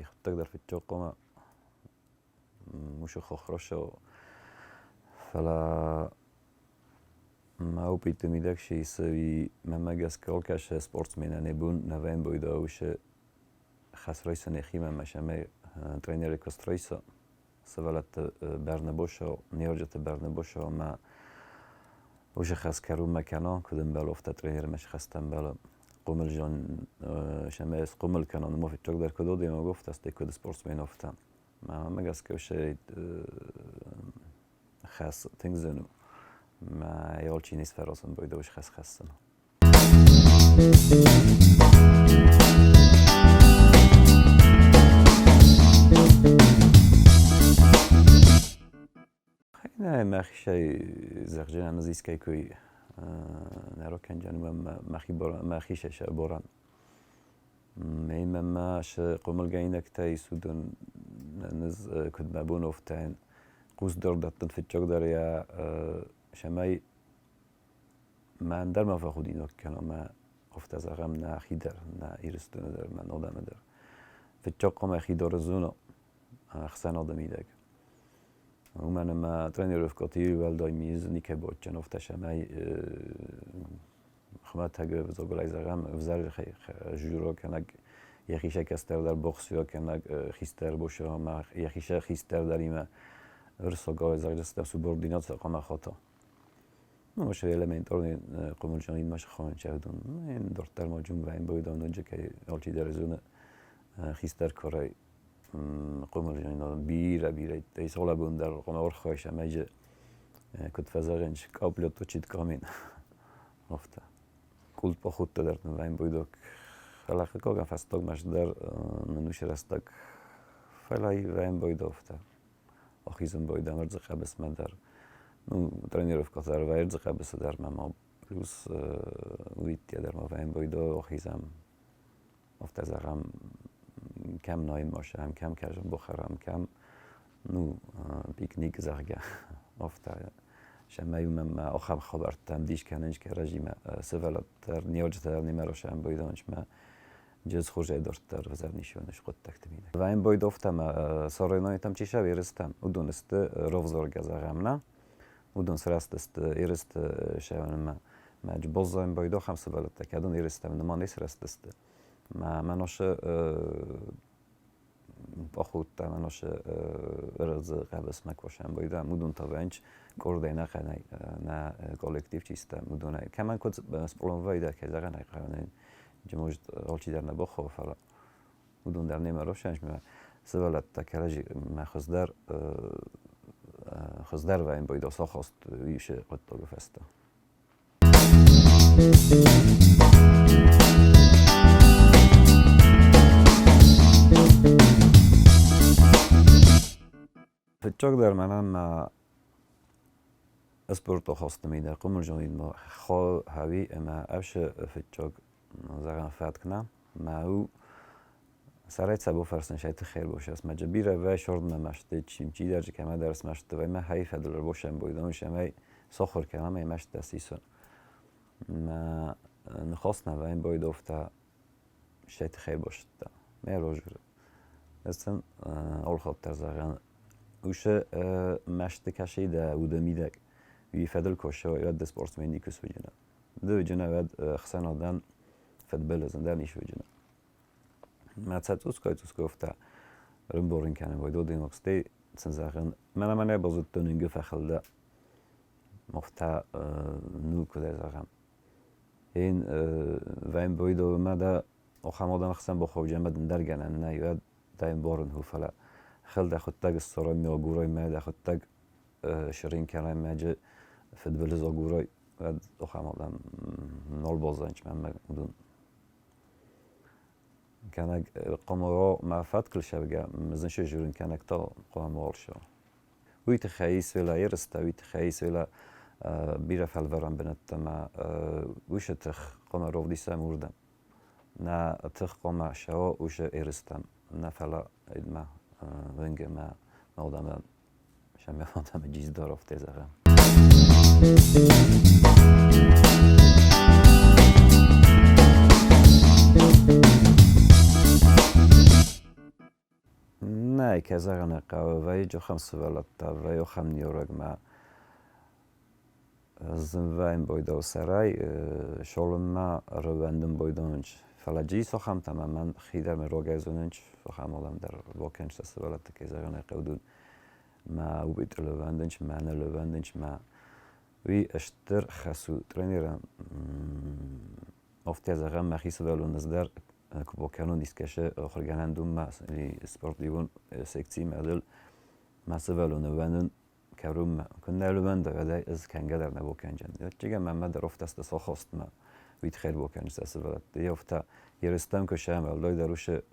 Хъуыддаг дӕр фыццаг хъуамӕ уыцы хохросо, фӕлӕ мӕ опыты мидӕг се исы, мӕнмӕ гӕсгӕ алкӕцы спортсменӕн йӕ бон нӕ вӕййы уыцы хӕс райсын йӕхимӕ ӕмӕ сӕмӕй тренеры куыст райса, сывӕллӕтты бӕрны босо, ныййарджыты бӕрны босо ӕмӕ уыцы хӕс кӕронмӕ кӕна, куыд ӕмбӕлы, афтӕ тренермӕ цы хӕстӕ ӕмбӕлы. Хъомылзон сӕмӕ схъомыл кӕнон, уымӕ фыццагдӕр куыд адӕймаг афтӕ, стӕй куыд спортсмен афтӕ. Мӕнмӕ гӕсгӕ уыцы хӕс тынг зын у. Мӕ алчи не сфӕразын бойдӕ уыцы хӕс хӕссын. Нӕ, мӕхицӕй зӕгъдзынӕн, ӕз искӕй кой нӕ ракӕндзӕн, мӕхицӕй сӕ борӕн. Мӕ ма сӕ хъомылгӕнинӕгтӕй судан ӕз куыд мӕ бон офтӕн хъусдард дӕттын фыццагдӕр йӕ цӕмӕй мӕ ӕндӕр ма фӕхудинаг кӕна мӕ афтӕ зӕгъӕм нӕхи дӕр, нӕ Ирыстоны дӕр, мӕ адӕмы дӕр. Фыццаг хъуамӕ хи дӕр зона ӕхсӕнады мидӕг. Уымӕн ӕмӕ тренировкӕты уӕлдай ми никӕй бадджын, афтӕ цӕмӕй хуымӕтӕг ӕвзагылӕй зӕгъӕм, ӕвзӕр жюро кӕнӕг йӕхи кӕстӕрдӕр боксер кӕнӕг хистӕр боксер ӕмӕ йӕхи хистӕрдӕримӕ ӕрцӕугӕ зӕгъджытӕ субординаци хъуамӕ хата. Ну, ошо элементарный хъомылджын ма схончӕвдон. Дарддӕр ма джумвӕйн бойдон ноджы кӕй алчидӕр зоны хистӕр карӕй хъомылджын бирӕ бирӕ исолабон дӕр хъуамӕ архайыс ӕмӕ куыд фӕзӕгъынц, каплет точит камень. Афтӕ. Культ походтӕ дӕр нывӕйн бойдок. Фӕлӕ хъыгагӕн фӕстагмӕ дӕр нын уыцы рӕстӕг фӕлӕ ивӕйн бойдо афтӕ. Ахизын бойдам ӕрдзы хъӕбысмӕ дӕр. Ну, тренировкӕ дӕр ӕрдзы хъӕбысы дӕр мӕ ма плюс уыйттӕ дӕр ма вӕйн бойдо ахизӕм. Афтӕ зӕгъӕм, кӕм найын машӕм, кӕм кӕсын бахӕрӕм, кӕм ну, пикник, зӕгъгӕ, афтӕ. Сӕмӕ мӕ ахӕм хабӕрттӕм дис кӕнын кӕрӕдзимӕ сывӕллӕттӕ дӕр, ныййарджытӕ дӕр немӕ расӕмбойдонч мӕ джыз хуызӕй дарддӕр ӕвзӕр хъуыддӕгты мидӕг. Вӕйнбойдофтӕ ӕмӕ соревнованийтӕм чи сӕ ерыстӕм, уыдон сты равзаргӕ зӕгъӕм нӕ. Уыдон сырӕзтысты ерысты сӕвӕрынмӕ. Мӕ боззайнбойдохӕм сывӕллӕттӕ кӕдон ерыстӕм нымадӕй сырӕзтысты. Мӕ мӕносы похудта мӕносы ӕрдзы хъӕбысмӕ косӕн бойдам, уыдон та вӕнч къордӕй нӕ хъӕнӕй нӕ коллектив чистӕм, уыдонӕй. Кӕмӕн куыд сплон вӕйдӕ, кӕй зӕгъӕн ӕй хъӕуы, может, алчидӕр нӕ бохо, фӕлӕ уыдон дӕр немӕ ровсӕнсмӕ сывӕллӕттӕ кӕрӕдзи мӕ хуыздӕр хуыздӕр вӕййын бойдо сахаст уисы хъуыддагы фӕстӕ. Фыццагдӕр мӕнӕн мӕ спорты хосты мидӕг хъомылзонидмӕ хауи ӕмӕ ӕфсы фыццаг зӕгъӕн фӕтк нӕ мӕ у сӕрӕй цӕбо фӕрсын сӕй тыххӕй ӕрбосӕс мӕ бирӕ вӕй сордмӕ мӕсты чидӕр кӕмӕдӕр смӕсты вӕй мӕ хай фӕдыл ӕрбосӕн бойдон сӕмӕй сохур кӕна мӕ мӕстӕ сисон мӕ ныхос нӕ вӕйн бойдофта сӕй тыххӕй ӕрбосыдта мӕ рожуры Сын алхатт зӕгъӕн, уыцы мӕсты кӕсӕй дӕ уды мидӕг уый фӕдыл кусы, уӕд ды спортсмен никуы суыдзынӕ. Ды уыдзынӕ уӕд ӕхсӕнадӕн фыдбылыз, ӕндӕр ницы уыдзынӕ. Мӕ цӕ цъусгай-цъусгай афтӕ рымборын кӕнын байдыдтон, стӕй сын зӕгъын, мӕнӕ мӕнӕ базыдтон ингы фӕхылдӕ. Афтӕ ну куыдӕй зӕгъӕм. Ин вӕйн бойдовмӕ дӕ Ахӕм адӕмы хсӕн бахауджы ӕмӕ дын дӕр гӕнӕн нӕй, уӕд дӕ ӕмбарын у, фӕлӕ хыл дӕхуыдтӕг ссарай ме агурай мӕ дӕхуыдтӕг сырин кӕнай мӕджы фыдбылыз агурай, уӕд ахӕм адӕм нал баззайынц мӕнмӕ уыдон. Кӕнӕг хъуамӕ мӕ фӕткыл сӕвгӕ мызын сызурын кӕнӕг та хъуамӕ уарза. Уый тыххӕй ис уӕлӕ ерыстӕ, уый тыххӕй ис уӕлӕ бирӕ фӕлварӕн бынӕттӕ ӕмӕ уыцы тых хъуамӕ равдисӕм уырдӕм. Нӕ тых хъуамӕ ссӕуа уыцы ерыстӕм, нӕ фӕлӕ мӕ венгер мӕ адӕмӕн сӕ адӕмы джиздӕр афтӕ зӕгъӕм. Мӕнӕ кӕй зӕгъын ӕй хъӕуы, вӕййы ахӕм сывӕллӕттӕ, вӕййы ахӕм ныййарӕгмӕ зын вӕййын бойдау сӕрӕй, шолынмӕ рывӕндын бойдонынч. Фӕлӕ джи ахӕмтӕ ӕмӕ мӕн хидӕр мӕ рогӕй зонынч, ахӕм адӕм дӕр бакӕнч сӕ сывӕллӕтты, кӕй зӕгъын ӕй хъӕуы, мӕ убыты лывӕндынч, мӕ нӕ лывӕндынч, мӕ уый стыр хӕс у тренерӕн. Афтӕ зӕгъӕм, мӕхи сывӕллон ӕз дӕр куы бакӕнон искӕцы ахуыргӕнӕндонмӕ спортивон секцимӕ дыл мӕ сывӕллоны вӕнын кӕронмӕ. Куыннӕ лымӕн дӕр, ӕз ӕз кӕнгӕ дӕр нӕ бакӕнджын. Ӕвӕццӕгӕн мӕнмӕ дӕр афтӕ сты сахастмӕ, уый тыххӕй бакӕнджытӕ сывӕллӕтты. Афтӕ ерыстӕм куы сӕмбӕлдой дӕр уыцы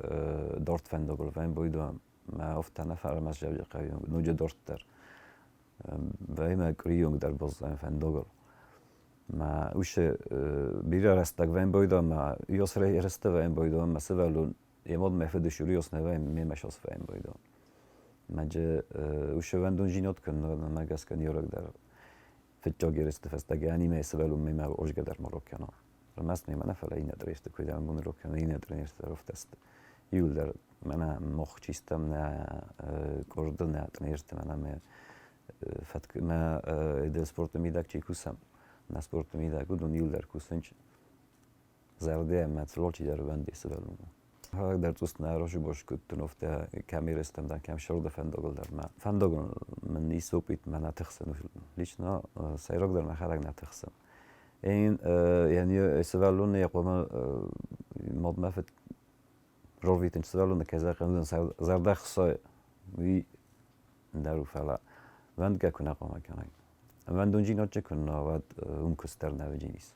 дард фӕндагыл фӕмбойдуам мӕ афтӕ нӕ фӕрмӕст Зӕуджыхъӕуы ноджы дарддӕр. Бӕймӕ къуырийонг дӕр баззайӕн фӕндагыл. Мӕ уыцы бирӕ рӕстӕг вӕмбойдуам мӕ ёс рӕстӕ вӕмбойдуам мӕ сывӕллон йе мод мӕ фыды сюрьёз нӕ вӕйм мемӕ сос вӕмбойдуам. Мӕджы уыцы вӕндон жинот кӕнын мӕ гӕсгӕ ниорӕг дӕр фыццаг ерысты фӕстӕ гӕнимӕ сывӕллон мемӕ озгӕ дӕр ма рог кӕна. Ӕрмӕст мемӕ нӕ, фӕлӕ иннӕ тренерты куы дӕр бон рог кӕна, иннӕ тренерты дӕр афтӕ иуылдӕр мӕнӕ мох чистам нӕ къорды нӕ тренерты мӕнӕ мӕ фӕтк мӕ спорты мидӕг чи кусӕм, нӕ спорты мидӕг уыдон иуылдӕр кусынч зӕрдӕ ӕмӕ алчидӕр вӕнди сывӕллонмӕ. Дӕр цъус нӕ рожибош куыдтон, офтӕ кӕм ерыстӕм дӕн, кӕм сырды фӕндагыл дӕр мӕ фӕндагыл мын ницы опыт мӕ нӕ тыхсын. Лично сӕйрагдӕр мӕхӕдӕг нӕ тыхсын. Эн yani сывӕллоны йӕ хъуамӕ мадмӕ фыд рорвитын сывӕллоны кӕй зӕгъын зӕрдӕ хсайы, уый дӕр у, фӕлӕ вӕндгӕ куы нӕ хъуамӕ кӕнай. Ӕвӕндонджинадджы куы нӕ, уӕд уым куыст дӕр нӕ уыдзӕнис.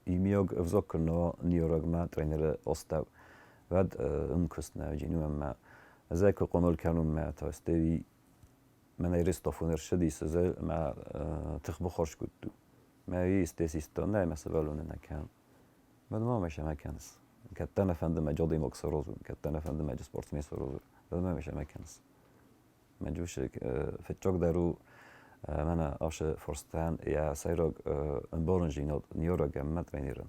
Имиог ӕвзаг куы нӕ ныййарӕгмӕ тренеры астӕу, уӕд ым куыст нӕ уыдзӕни ӕмӕ ӕз ӕй куы хъомыл кӕнон мӕ та стӕй мӕнӕ Ростовон ӕрцыдис, ӕз мӕ тых бахорз кодтон. Мӕ естественно, нӕ мӕ сывӕллоны нӕ кӕнын. Мӕн ма мӕ сӕмӕ кӕныс. Кӕд дӕ нӕ фӕнды мӕ джодимог сорозун, кӕд дӕ нӕ фӕнды мӕ спортсмен сорозун, уӕд ма мӕ сӕмӕ кӕныс. Мӕ джусы фыццагдӕр у мӕнӕ ашы форстӕн йӕ сӕйраг ӕмбарындзинад ныййарӕг ӕмӕ тренерӕн.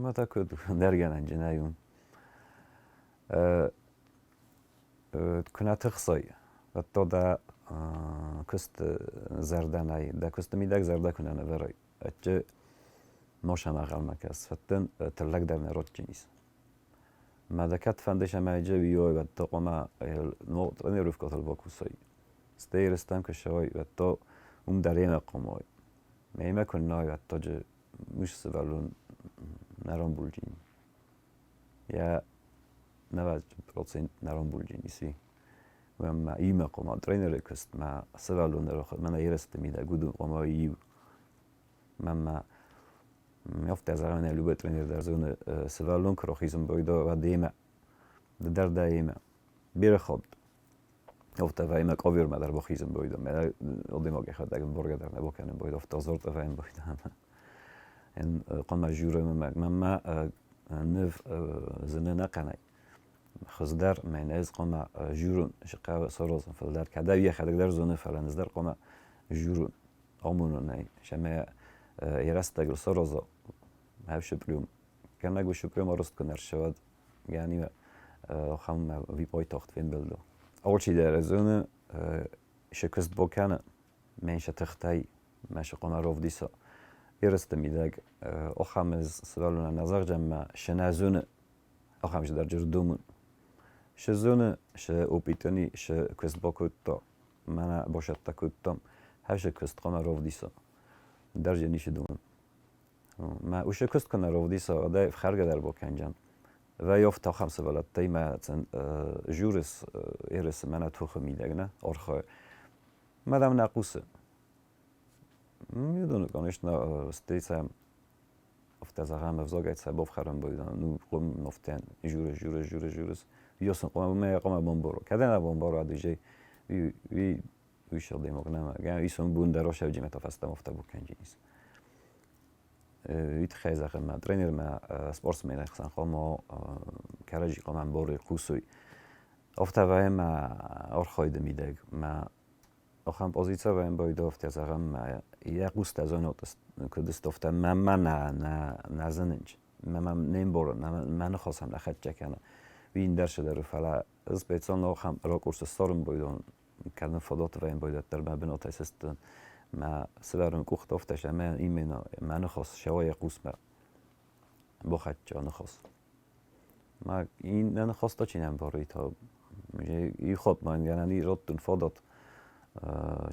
Мата куыд ӕндӕргӕнӕнджынӕй у. Куы нӕ тыхсай, уӕд то дӕ куыст зӕрдӕ нӕй, дӕ куысты мидӕг зӕрдӕ куы нӕ нывӕрай, ӕдджы носӕн ӕгъӕлмӕ кӕс, фӕттын тыллӕг дӕр нӕ родджын ис. Мӕ дӕ кӕд фӕндыс ӕмӕ иджы уиой, уӕд то хъуамӕ тренировкӕтыл бакусай. Стӕй ерыстӕм куы ссӕуай, уӕд то уым дӕр йемӕ хъуамӕ уай. Мӕймӕ куы нӕ уай, уӕд тоджы уый сывӕллон нӕ рамбулджын. Йӕ 90% нӕ рамбулджын иси. Мӕ имӕ хъуамӕ тренеры куыст, мӕ сывӕллоны мӕнӕ ерысты мидӕг уыдон хъуамӕ иу. Мӕнмӕ афтӕ зӕгъӕн любой тренер дӕр зоны, сывӕллон куы рахизын бойда, уӕд йемӕ, ды дӕр дӕ йемӕ. Бирӕ хатт Афтӕ вӕймӕ къовермӕ дӕр бахизын бойда. Мӕ адӕймаг йӕхӕдӕг ӕмбаргӕ дӕр нӕ бакӕны бойда, афтӕ дзырд ӕвӕйын бойда. Эн хъуамӕ жюры мӕнмӕ ныв зыны нӕхъӕнӕй. Хуыздӕр мӕн ӕз хъуамӕ жюрын хъӕуы саразын фылдӕр. Кӕдӕй йӕхӕдӕг дӕр зоны, фӕлӕ ӕз дӕр хъуамӕ жюрын амонын ӕй, сӕмӕ йӕ рӕстӕгыл сараза ӕвсыпълюм. Кӕнӕг ушыпълюм арӕзт куы нӕ рцӕуӕд, гӕнимӕ ахӕм випойтагъд фембӕлд. Алчидӕр зоны, сӕ куыст бакӕны, мӕн сӕ тыхтӕй, мӕ сӕ хъуамӕ равдиса. Ерысты мидӕг ахӕм ӕз сывӕллонӕн нӕ зӕгъдзӕн, мӕ сӕ нӕ зоны, ахӕм цыдӕр домын. Сӕ зоны, сӕ опитыни, сӕ куыст бакодта, мӕнӕ басӕттӕ кодтам, хӕсы куыст хъуамӕ равдиса. Дӕр же ницы домын. Мӕ уыцы куыст куы нӕ равдиса, уӕд ӕй ӕфхӕргӕ дӕр бакӕндзӕн. Вӕй ахӕм сывӕллӕттӕй мӕ жюрис ерысы мӕнӕ тохы мидӕг нӕ архайы. Мӕ дам нӕ хъусы. Уыдоны, конечно, стӕй сӕ афтӕ зӕгъӕм, ӕвзагӕй сӕ бафхӕрын байдӕн. Ну, хъуым афтӕ жюрис, жюрис, жюрис, жюрис. Ёсын хъуамӕ мӕ хъуамӕ бамбаро. Кӕд ӕнӕ бамбаро, адыжей, уый уый сылгоймаг нӕма исон бун дӕр ошӕвджимӕ та фӕстӕмӕ афтӕ бакӕнджынис. Уый тыххӕй зӕгъын мӕ тренермӕ спортсмены ӕхсӕн хъуамӕ кӕрӕдзи хъуамӕ ӕмбарой, хъусой. Афтӕ вӕййы мӕ архайды мидӕг мӕ Ахӕм позици вӕмбойдовтӕ, зӕгъӕм, йӕ хъустӕ зонут, куыд стовтӕ, мӕнмӕ нӕ зынынч, мӕ не мбарын, мӕ ныхасӕн нӕ хӕццӕ кӕны. Уый ӕндӕр цыдӕр у, фӕлӕ ӕз специально ахӕм ракурсы ссарын байдон, кӕд фадат вӕмбойдӕттӕр мӕ бынатӕй сыстын, мӕ сывӕрын къухтовтӕ ӕмӕ именно мӕ ныхас сӕуа йӕ хъусмӕ бахӕццӕ ныхас. Мӕ иннӕ ныхӕстӕ чи не мбары, та ихот ма гӕнӕн и раттун фадат,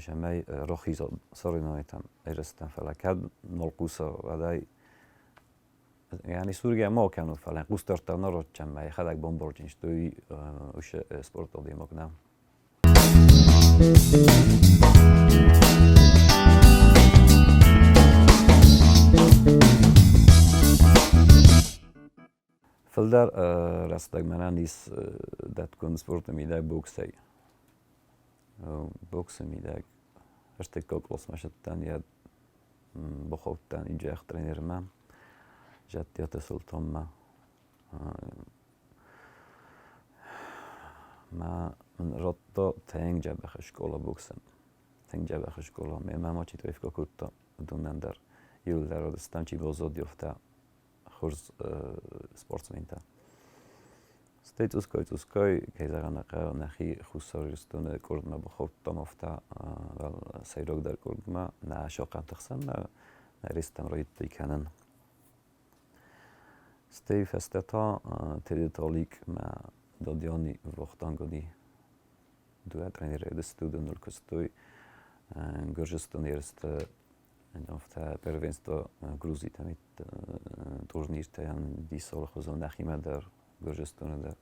цӕмӕй рахиза соревнованийтӕм ерыстӕм, фӕлӕ кӕд нал хъуса, уӕд ӕй yani сургӕ ма кӕнун, фӕлӕ хъусдардта нӕ раттӕн, мӕ йӕхӕдӕг бамбарджын сты, уый спорт адӕймаг нӕ. Фылдӕр рӕстӕг мӕнӕн ис дӕтгонд спорты мидӕг боксӕй. Боксы мидӕг ӕртыккаг къласмӕ сыдтӕн, йӕ бахаудтӕн иджӕх тренермӕ, Жаттиаты Султанмӕ. Мӕ мын радта тынг дзӕбӕх скъола боксӕн. Тынг дзӕбӕх скъола. Ме мӕ чи тренировкӕ кодта, уыдонӕн дӕр. Иууылдӕр уыдыстӕм, чи баззад, афтӕ хорз спортсментӕ. Стӕй цъусгай-цъусгай, кӕй зӕгъын ӕй хъӕуы, нӕхи Хуссар Ирыстоны къордмӕ бахаудтам, афтӕ сӕйрагдӕр къордмӕ, нӕ сахъаты хсӕн нӕ рестӕм райдыдтой кӕнын. Стӕй фӕстӕ та Тедеты Алик мӕ Дадиани Вахтанг уыди. Дыууӕ тренеры уыдысты, уыдоныл куыстой Гуырдзыстоны ерысты афтӕ первенство Грузийы там турниртӕ дисолхуызон нӕхимӕ дӕр, Гуырдзыстоны дӕр.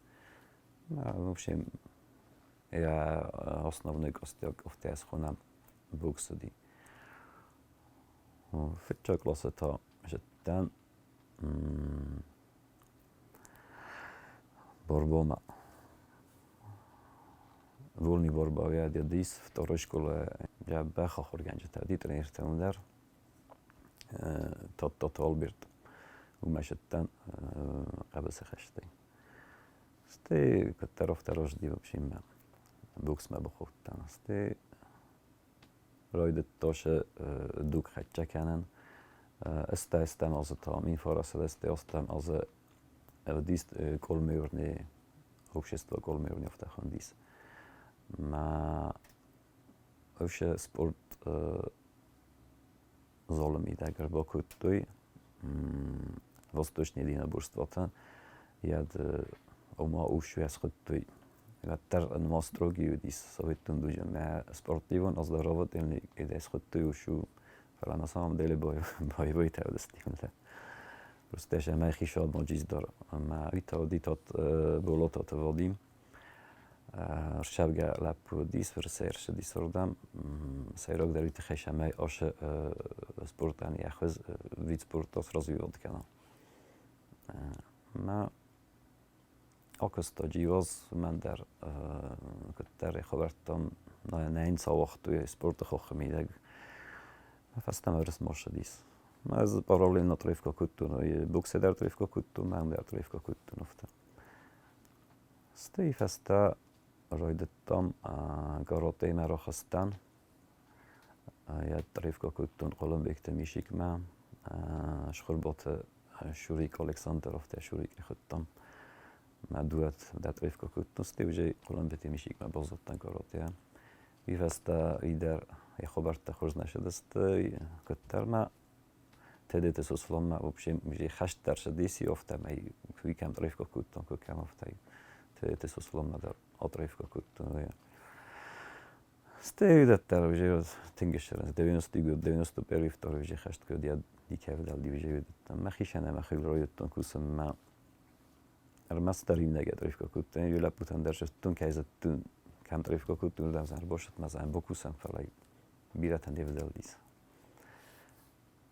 В общем, я основной костяк афтӕ схонӕм бокс уыди. Фыццаг классы та зыдтӕн борбомӕ. Вольный борьба дис второй школы дзӕбӕх ахуыргӕнджытӕ уыди, тренертӕ уым дӕр. Тадтаты Альберт уымӕ сыдтӕн хъӕбысыхӕстӕй. Стӕй куыддӕр афтӕ рӕзыди вообще мӕ боксмӕ бахаудтӕн. Стӕй райдыдта сӕ дуг хӕццӕ кӕнын. Ӕстӕм азы та 1900 ӕстӕм азы ӕвдист Колмеурни общество Колмеурни афтӕ хуындис. Мӕ вообще спорт залы мидӕг ӕрбакодтой восточные единоборствотӕ. Йӕд ома ус схуыдтой. Уӕддӕр нма строгий уыдис советон дуджы. Мӕ спортивон оздоровительный схуыдтой ушу, фӕлӕ на самом деле боевой-тӕ уыдысты. Просто ӕмӕ хицауадмӕ дӕр ӕмӕ уый та уыди Болотаты Вадим. Рсӕвгӕ лӕппу уыдис, Уӕрӕсейы ӕрцыдис уырдӕм. Сӕйрагдӕр уый тыххӕй цӕмӕй ацы спортӕн йӕ хуыз вид спорта сразвивать кӕна. Мӕ акуыста Джиоз мӕн дӕр куыддӕр хабӕрттӕм нӕ йын цауагътой спорты хохы мидӕг. Фӕстӕмӕ рысморщыдис. Ӕз параллельно отрывка кодтон, боксӕй дӕр отрывка кодтон, мӕн дӕр отрывка кодтон афтӕ. Стӕй фӕстӕ райдыдтам каратэмӕ рахызтӕн. Йӕ отрывка кодтон Хъуылымбегты Мишикмӕ, Схуырботы Шурик Александр, афтӕ Шурик хуыдтам. Мӕ дыууӕ отрывка кодтон, стӕй уже Хъуылымбегты Мишикмӕ баззадтӕн каратейӕ. Уый фӕстӕ уый дӕр йӕ хабӕрттӕ хорз нӕ цыдысты, куыддӕр ма Тедеты Сосланмӕ вообще хӕст дӕр цыдис, афтӕмӕй уый кӕм отрывка кодтон, куы кӕм афтӕ Тедеты Сосланмӕ дӕр отрывка кодтон. Стӕй уыдӕттӕ уже тынг ссарынц. 91 второй уже хӕст куы уыд, никӕвдӕл уже уыдтӕн. Мӕхицӕн ӕмӕ хыл райдыдтон кусынмӕ. Ӕрмӕстдӕр иунӕг отрывка кодтон, иу лӕппутӕн дӕр зыдтон, кӕй зыдтон, кӕм отрывка кодтон, уырдӕм сӕ ӕрбасыдмӕ сӕ бакусӕм, фӕлӕ бирӕтӕн не вдӕлдис.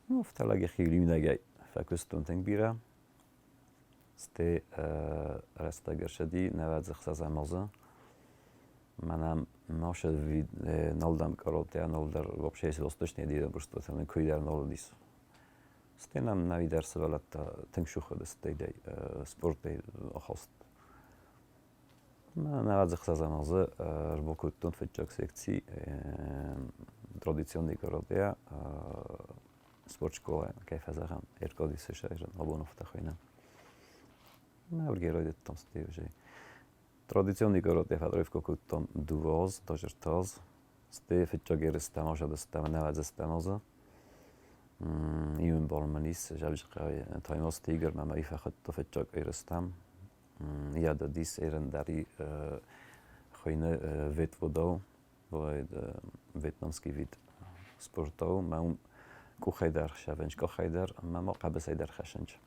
Ну, афтӕ лӕг йӕхи иунӕгӕй фӕкуыстон тынг бирӕ. Стӕй рӕстӕг ӕрцыди 96 азы. Мӕнӕ наша нал дам каратэ, нал дӕр вообще восточные единоборствотӕ куы дӕр нал уыдис. Стӕй нӕм нӕуи дӕр сывӕллӕттӕ тынг сух уыдысты спортӕй ахаст. Нӕвӕдзи 6 азы ӕрбакодтон фыццаг секци традиционный каратэ спортшкола кӕй фӕзӕгъӕм, ӕркодисы сӕйраг абон афтӕ хуыйны. Мӕ райдыдтам уже. Традиционный каратэ фӕдрайвка кодтам 2 аз, даже 3 аз. Сте фыццаг ерыстӕм азадыстӕм, нӕвӕдзыстӕм азы. Июнь мын ис Зӕуджыхъӕуы Таймаз Тигр мӕ мӕ фӕхуыдта фыццаг ерыстӕм. Ядадис эрендари хуыйны ветводау, вьетнамский вид спортау. Мӕ уым къухӕй дӕр сӕвӕнч, къухӕй дӕр, мӕ ма хъӕбысӕй дӕр хӕссынч.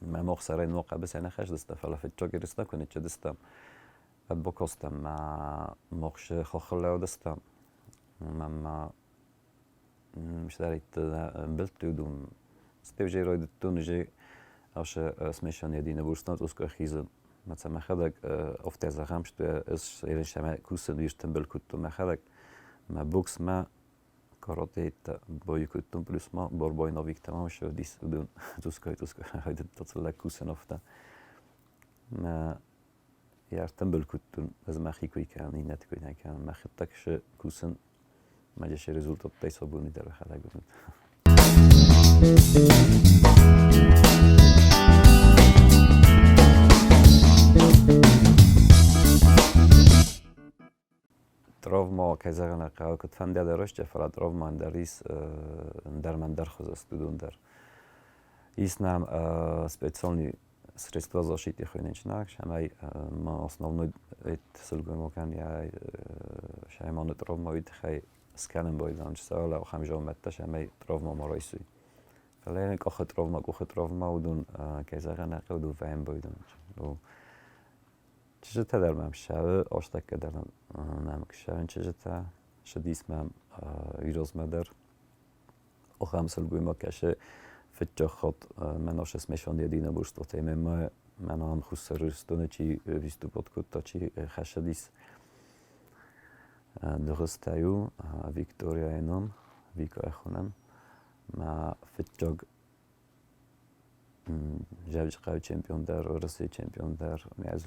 Мӕ мох сӕрӕй мо хъӕбысӕй нӕ хӕсдыстӕ, фӕлӕ фыццаг ерыстӕ куы ныччыдыстӕм, уӕд бакастӕн мӕ мохсы хохыл лӕудыстӕм. Мӕ ма Ӕмбӕлтты уыдон уже райдыдтон уже аше смешанные единоборства цъусгӕ Мӕ мӕхӕдӕг афтӕ зӕгъӕм, что ӕз ерысӕмӕ кусын иртӕмбӕл кодтон мӕхӕдӕг. Мӕ боксмӕ каратэ бой кодтон, плюс ма борбой навиктӕ ма дис уыдон цъусгай цъусгай райдыдта цыллӕг кусын афтӕ. Мӕ ӕртӕмбӕл кодтон, ӕз мӕхи кой кӕнын, иннӕты кой нӕ кӕнын. Мӕхӕдӕг шы кусын Мӕ результаттӕй сӕ бони дӕр ӕхӕдӕг уынут. Травма, кӕй зӕгъын ӕй хъӕуы, куыд фӕндиа дӕр рӕстӕ, фӕлӕ травма ӕндӕр ис, ӕндӕр мӕ ӕндӕр хуызы студон дӕр. Ис нӕм специальный средства защиты хуыйнынчынаг, цӕмӕй ма основной сылгоймагӕн йӕ сӕйманы травмӕйы тыххӕй скӕнын байдзӕн чысыл ахӕм зондӕттӕ, цӕмӕй травма ма райсой. Фӕлӕ къахы травма, къухы травма уыдон, кӕй зӕгъын ӕй хъӕуы, уыдон вӕййын байдзӕн. Чызджытӕ дӕр мӕм ссӕуы, астӕккӕ дӕр нӕм ссӕуын чызджытӕ, ссыдис мӕм Ирозмӕ дӕр. Ахӕм сылгоймаг кӕсы фыццаг хатт мӕн аше смешанные единоборствотӕй мӕ мӕнӕн Хуссар Ирыстоны чи выступать кодта, чи хӕссыдис дыгъуызтӕй у Викторияйы ном, Вика хонӕм. Мӕ фыццаг Дзӕуджыхъӕуы чемпион дӕр, Уӕрӕсейы чемпион дӕр. Ӕз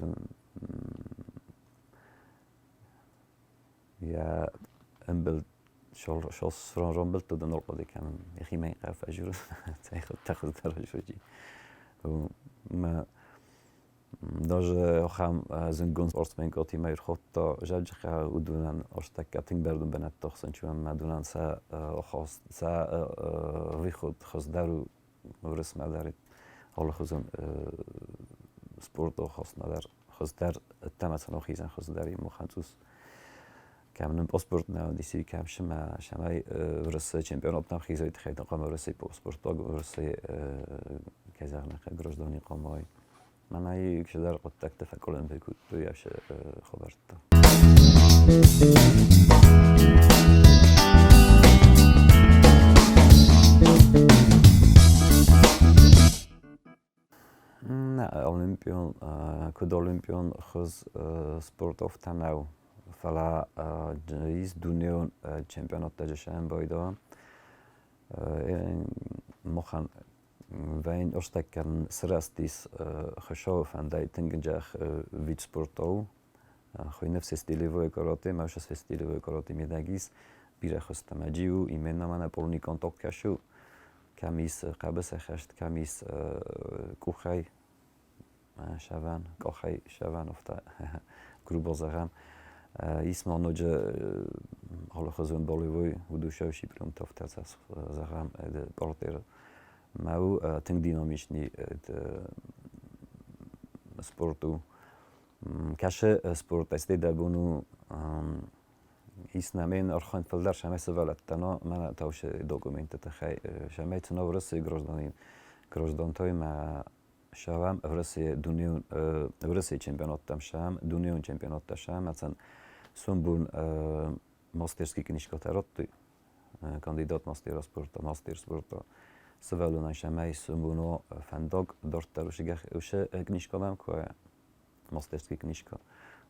йӕ ӕмбӕлд ромбылдты дын ӕрхъуыды кӕнын йӕхимӕ хъӕр фӕжуры тӕхуыздӕр ӕжуджи мӕ даже ахӕм зындгонд спортсменкӕтимӕ ӕрхуыдта Зӕуджыхъӕуы уыдонӕн ӕртӕккӕ тынг бӕрнон бынӕтты хсӕн чи ӕмӕ уыдонӕн сӕ сӕ выход хуыздӕр у Уырысмӕ дӕр алыхуызон спорты хосмӕ дӕр хуыздӕр ӕддӕмӕ цӕуын хизӕн хуыздӕр махӕн цъус кӕм нын паспорт нӕ уыдис, кӕм сымӕ сӕмӕй Уырысы чемпионаттӕм хизой тыххӕй хъуамӕ Уырысы паспорт Уырысы кӕй зӕгъын гражданин хъуамӕ уой. Мӕнӕй чидӕр хъуыддӕгты фӕкъуылымпы кодтой ацы хабӕрттӕ. Нӕ, олимпион, куыд олимпион хуыз спорт афтӕ нӕу, фӕлӕ ис дунеон чемпионаттӕ сӕмбӕлдӕуа. Махӕн Вӕйн ӕстӕггӕн сырӕзтис Хуыцауы фӕндӕй тынг джах вид спортау. Хуыйны все стилевое карате, ма все стилевое карате мидӕг ис бирӕ хуызтӕ. Мӕ джиу именно мӕнӕ полный контакт кӕсы, кӕм ис хъӕбысӕйхӕст, кӕм ис къухӕй сӕвӕн, къахӕй сӕвӕн, афтӕ грубо зӕгъӕм. Ис ма ноджы алыхуызон болевой удушающий приемтӕ, афтӕ зӕгъӕм, партеры. Мӕ у тынг динамичный спорт у. Кӕсы спорт ӕстӕй дӕ бон у ис нӕм ӕрхӕн фылдӕр сӕмӕй сывӕллӕттӕ, но мӕнӕ таусы документты тыххӕй сӕмӕй цына Уырысы гражданин граждантой мӕ сӕвӕм Уӕрӕсейы дунеон Уӕрӕсейы чемпионаттӕм сӕм дунеон чемпионаттӕ сӕм ацӕн сомбон мастерский книжкӕтӕ радтой кандидат мастера спорта, мастер спорта сывӕллонӕн сӕмӕй сомбоно фӕндаг дарддӕр уыцы книжкӕмӕ куы мастерский книжка.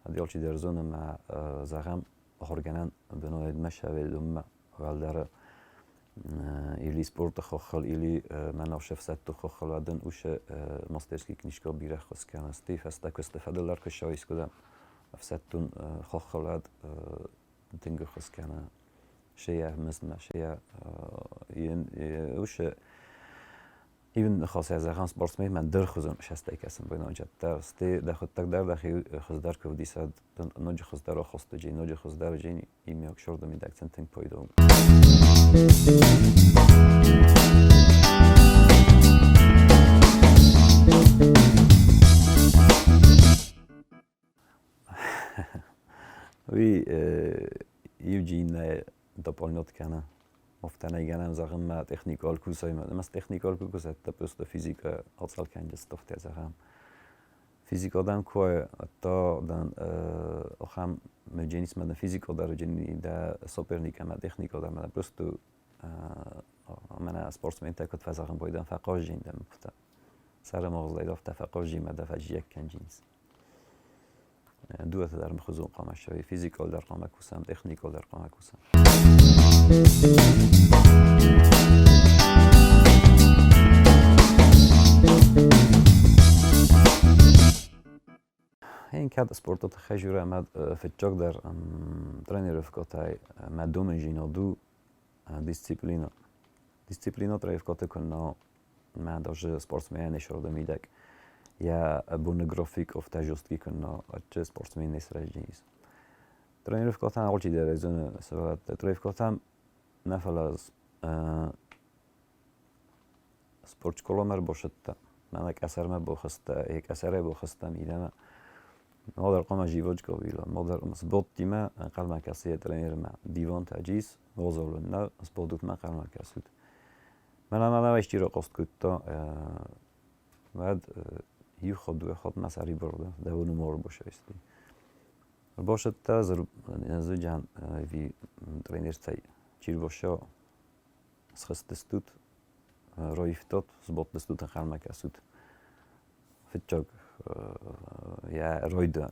Алчидӕр зоны мӕ зӕгъӕм ахуыргӕнӕн бынойдмӕ сӕвӕллонмӕ уӕлдӕр или спорты хохыл, или мӕнӕу ӕфсӕдты хохыл уӕдын уыцы мастерский книжка бирӕ ххуыс кӕны. Стӕй фӕстӕ куысты фӕдыл дӕр куы ссӕуис куыдӕм. ӕфсӕддон хоххолад тынг ӕххуыс кӕны шея мызмӕ, шея ушы Even ныхасӕй зӕгъӕм, спортсменмӕ дӕр хуызӕн сӕстӕй кӕсын бынонджӕттӕ, сте дӕхуыдтӕг дӕр дӕхи хуыздӕр куы вдисӕд, ноджы хуыздӕр охостыджи, ноджы хуыздӕр джин имиок шорды мидӕг тынг пойдо. Уый иу дополнять кӕны. Офтӕ гӕнӕн зӕгъын мӕ техникал кусаймӕ. Мӕ техникал ку кусӕдта просто физика ацалкӕнджы стохтӕ зӕгъӕм. Физика дан куы та дан охам медженис ма физика дар джени да соперника ма техника дар ма просто мӕнӕ спортсментӕ куыд фӕзӕгъын бойдан фӕхъазджин дӕм куыта. Сӕрымагъзлай дафта фӕхъазджин ма да фӕджиӕг кӕнджинс. Дуӕтӕ дӕр мхузон хъуамӕ ссӕуой, физикал дӕр хъуамӕ кусӕм, техникал дӕр хъуамӕ кусӕм. Én кӕд спорты тыххӕй журӕ мӕ фыццагдӕр тренировкӕтӕй мӕ домӕнджинад у дисциплина. Дисциплина тренировкӕты куыннӕ мӕ даже спортсмен исорды мидӕг йӕ боны график офтӕ жесткий куыннӕ отче спортсмен не срӕзджинис. Тренировкӕтӕн алчидӕр зоны сывӕллӕттӕ. Тренировкӕтӕм нӕ фӕлӕ спортшколамӕ ӕрбацыдтӕ, мӕнӕ къӕсӕрмӕ бахызтӕ, йӕ къӕсӕрӕй бахызтӕ мидӕмӕ. Мадӕр хъуамӕ зивӕджгӕ уила, мадӕр сбадтимӕ ӕнхъӕлмӕ кӕсы йӕ тренермӕ. Дивантӕ джис, уазал нӕ, сбадутмӕ ӕнхъӕлмӕ кӕсут. Мӕнӕ мӕнӕ исчи рахъаст кодта, уӕд иу хатт, дыууӕ хатт мӕ сӕрибар дӕ, дӕ номер башайсти. Башатта зыджан ӕви тренертӕй чи рбаша схызтыстут, раивтат, сбадтыстут ӕнхъӕлмӕ кӕсут. Фыццаг йӕ райда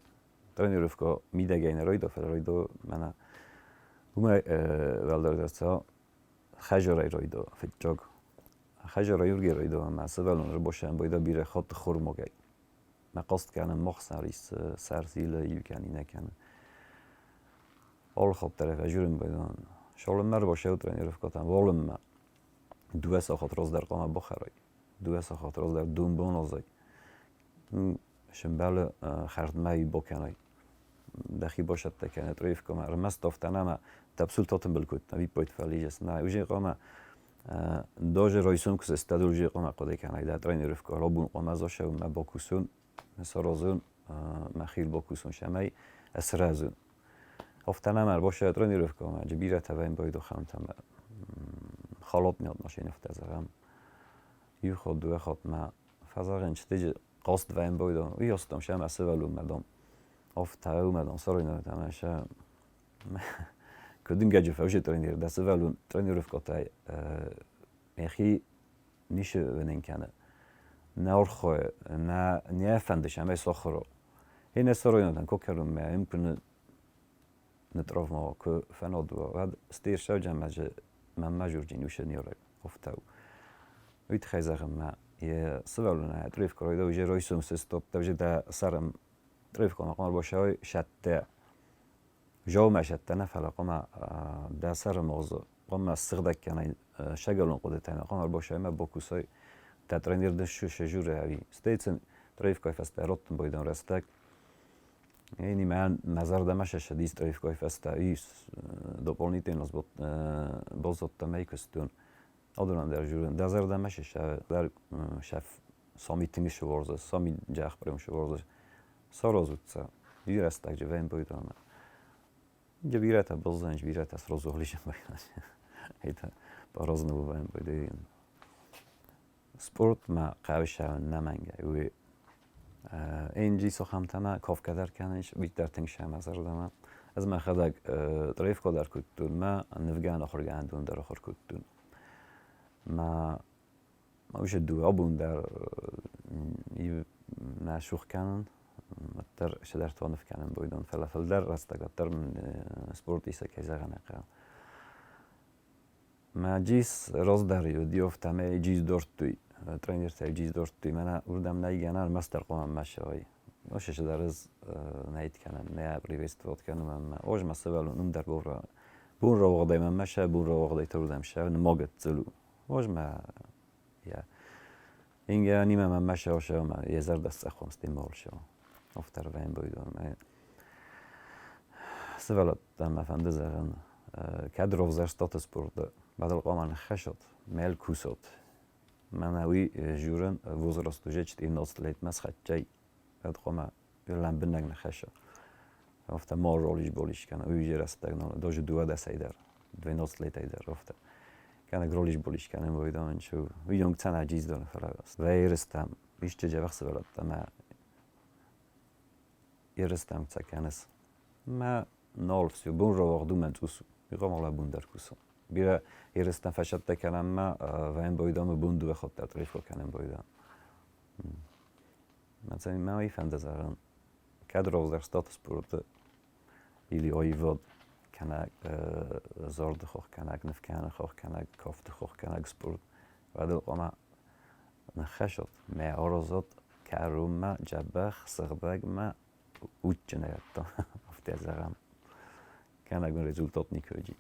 тренировка мидӕгӕй нӕ райда, фӕлӕ райда мӕнӕ уымӕй уӕлдӕр дӕр хӕзарӕй райда фыццаг. Хӕзарӕй ургӕ райда ӕмӕ сывӕллон ӕрбасӕн байда бирӕ хатт хормагӕй. Мӕ хъаст кӕнын мах сӕр ис сӕр зилы иу кӕны нӕ кӕны. Алы хатт дӕр фӕжурын байдан. Шалынмӕ ӕрбасӕу тренировкӕтӕм уалынмӕ 2 сахат раздӕр хъуамӕ бахӕрай. 2 сахат раздӕр дон баназай. Сымбӕлы хӕрдмӕ бакӕнай. Дӕхи басӕттӕ кӕнӕ тренировкӕмӕ. Ӕрмӕст афтӕ нӕ тӕпсул татымбыл кодта, виппайд фӕлизӕс. Нӕ, уже хъуамӕ даже райсом куы сыстад, уже хъуамӕ хъуыды кӕнай дӕ тренировкӕ рабон хъуамӕ засӕуын мӕ бакусон, саразон, мӕхил бакусон сӕмӕй сырӕзон. Афтӕ нӕм ӕрбасӕ тренировкӕмӕ, джы бирӕтӕ вӕййын байдохӕмтӕ ӕмӕ холодный отношение афтӕ зӕгъӕм. Иу хатт, дыууӕ хатт мӕ фӕзӕгъын, чытыджы хъаст вӕййын байдон, уый астам сӕ мӕ сывӕллонмӕ дам. Афтӕ уымӕ дам саройнӕгтӕ ӕмӕ сӕ куыд дынгӕджы фӕусы тренер, дӕ сывӕллон тренировкӕтӕй йӕхи ницы вӕнен кӕны. Нӕ архайы, нӕ не фӕнды сӕмӕй сахуыр. Иннӕ саройнӕгтӕн кокерунмӕ им куы нытъравма куы фӕнад уа, уӕд стыр сӕвджӕмӕджы мӕнмӕ журджин усы не офтау. Уый тыххӕй зӕгъын мӕ йӕ сывӕллонӕй тревка райда уже райсом сыстопта уже дӕ сӕрым тревка хъуамӕ башай сӕттӕ. Жаумӕ сӕттӕ нӕ, фӕлӕ хъуамӕ дӕ сӕры мозы хъуамӕ сыгъдӕг кӕнай сӕгӕлон хъуыдытӕ хъуамӕ башай мӕ бакусай дӕ тренер дын сжуры ӕви. Стӕй сын тревкайы фӕстӕ раттын байдон рӕстӕг. Én мӕ зӕрдӕмӕ сӕ тревкайы фӕстӕ ис дополнительно баззадтӕн ӕй куыстон. Адонӕн дӕр журын. Дӕ зӕрдӕмӕ сӕ дӕр сӕ сами тынг сывӕрдзы, сами джахпрем сывӕрдзы. Саразут сӕ. Бирӕ рӕстӕджы вӕййын байдон. Джы бирӕтӕ баззайынц, бирӕтӕ сразу ализын байдан. Это по-разному бывает байдайын. Спортмӕ хъӕбысӕй нӕмӕнгӕй уый Энджи сохамтӕмӕ кафгӕ дӕр кӕнынц, уый дӕр тынг сӕ мӕ зӕрдӕмӕ. Ӕз мӕхӕдӕг тревко дӕр кодтон, мӕ нывгӕнӕн ахуыргӕнӕндон дӕр ахуыр кодтон. Мӕ уыцы дыууӕ бон дӕр мӕ сух кӕнын, уӕддӕр цыдӕртӕ ныв кӕнын байдон, фӕлӕ фылдӕр рӕстӕг уӕддӕр спорт исӕг кӕй зӕгъӕн ӕй хъӕуы. Мӕ джис раздӕр уыди афтӕмӕй джиз дордтой, тренертӕ джиз дордтой, мӕнӕ уырдӕм нӕй гӕнӕн, ӕрмӕстдӕр хъуамӕ ма ссӕуай. Ошешедарыз найт кӕнӕм, нӕ приветствовать кӕнӕм ӕмӕ озма сывӕллон ум дӕр бовра бун ровгъдӕй мӕ сӕ бун ровгъдӕй турдӕм сӕ нымогӕццыл озма я Инге nimem mese ose ma jezerda szechom stimol se ofter vein boydon Сывӕллӕттӕ мӕ фӕнды зӕгъын, кӕд ровзӕрстаты спорты бадыл хъуамӕ ныххӕссат, мел кусат. Мӕнӕ уый жюрӕн возраст уже 14 летмӕ схӕццӕ кӕд хъуамӕ лӕмбынӕг ныххӕсса. Афтӕ ма ролис-болис кӕна, уый уже рӕстӕг нал, даже дыууадӕсӕй дӕр, 12 летӕй дӕр, афтӕ. Кӕнӕ ролис-болис кӕнын бойдон, уый онг цӕнӕ джиздоны фӕлӕ ерыстӕм, исчи дзӕбӕх сывӕллӕттӕ мӕ ерыстӕм цӕ кӕныс. Мӕ нал все, бон равагъд у мӕ цъус, иқамала бун дӕр кусы. Бирӕ ерыстӕм фӕсӕттӕ кӕнӕм мӕ вӕн бойдамы бун дыууӕ хатт дӕр трифо кӕнӕм бойдам. Мӕ уый фӕнды зӕгъын, кӕд рӕвдздӕр статус или аивад кӕнӕ зарды хох кӕнӕ нывкӕнӕн хох кӕнӕ кафты хох кӕнӕ спорт, уӕд ыл хъуамӕ ныххӕссат, мӕ аразат кӕронмӕ дзӕбӕх, сыгъдӕгмӕ удджынӕй афтӕ зӕгъӕм. Кӕнӕ результат никуы уыди.